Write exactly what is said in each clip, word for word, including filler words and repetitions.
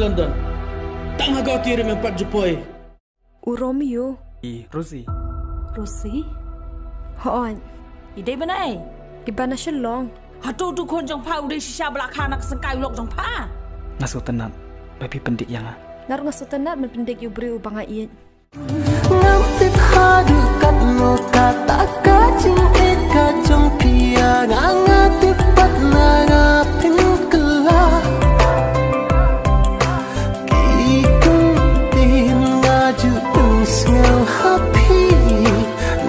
London. Tang ha Guwahati ruh mem pat ju poi. U Romeo. I Rosie. Rosie? Hooid. I dei ban ai? I ba na Shillong. Hato u dkhot jong pha u dei shisha ba la kha na ka syngkai u lok jong pha? Nga sngewtynnat ba phi pyndik ïa nga. Nga ruh nga sngewtynnat ban pyndik ïa u briew uba nga ïeit. Ngam tip haduh katno kata ka jingïeit ka jong phi ïa nga, nga tip pat na nga pynkylla. Ki kyntien nga ju pynsngew ha phi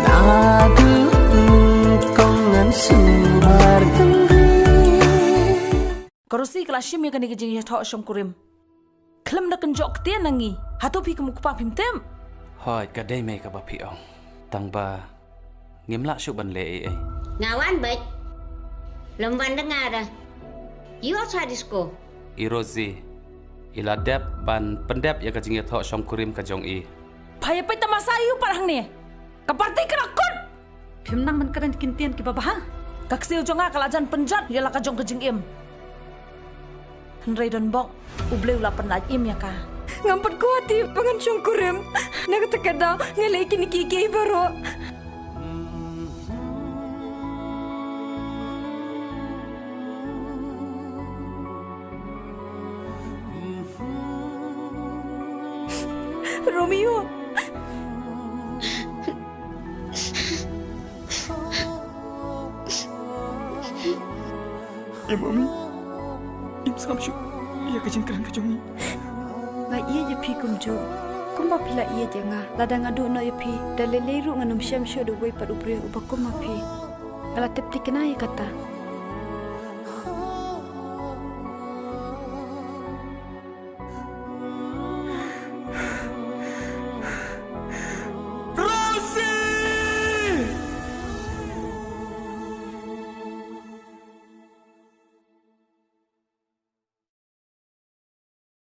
naduh nyngkong ngan sumar ngan ri. Ka Rosie ka la shim ïa kane ka jingïathoh shongkurim. Khlem da kynjoh ktien na ngi. Hato phi kum u kpa phim tip? Hooid, ka dei mei kaba phi ong. Tang ba ngim lah shuh ban leh ei ei. Nga wan beit. Lem wan da nga da. Ïoh sa disco. I Rosie, i la dep ban pyndep ïa ka jingïathoh shongkurim ka jong i. Pha ïa peit tamasa ïa u pat hangne. Ka party ka la kut. Phim nang ban kren ki kyntien kiba bha. Ka ksiew jong nga ka la jan pynjot ïa la ka jong ka jingim. Hynrei don bok, U Blei u la pynlait im ïa ka. Ngam pat kwah tip ba ngan shongkurim. Na kata ka daw nga leh kine kiei kiei baroh. Romeo. Em, Mummy, im sngap shuh ïa ka jingkren ka jong ngi. Nga ïeit ïa phi kumjuh kumba phi la ïeit ïa nga. Lada nga duh noh ïa phi, da lei lei ruh ngan ym shem shuh da uwei pat u briew uba kum ma phi. Nga la tip thikna ïa kata.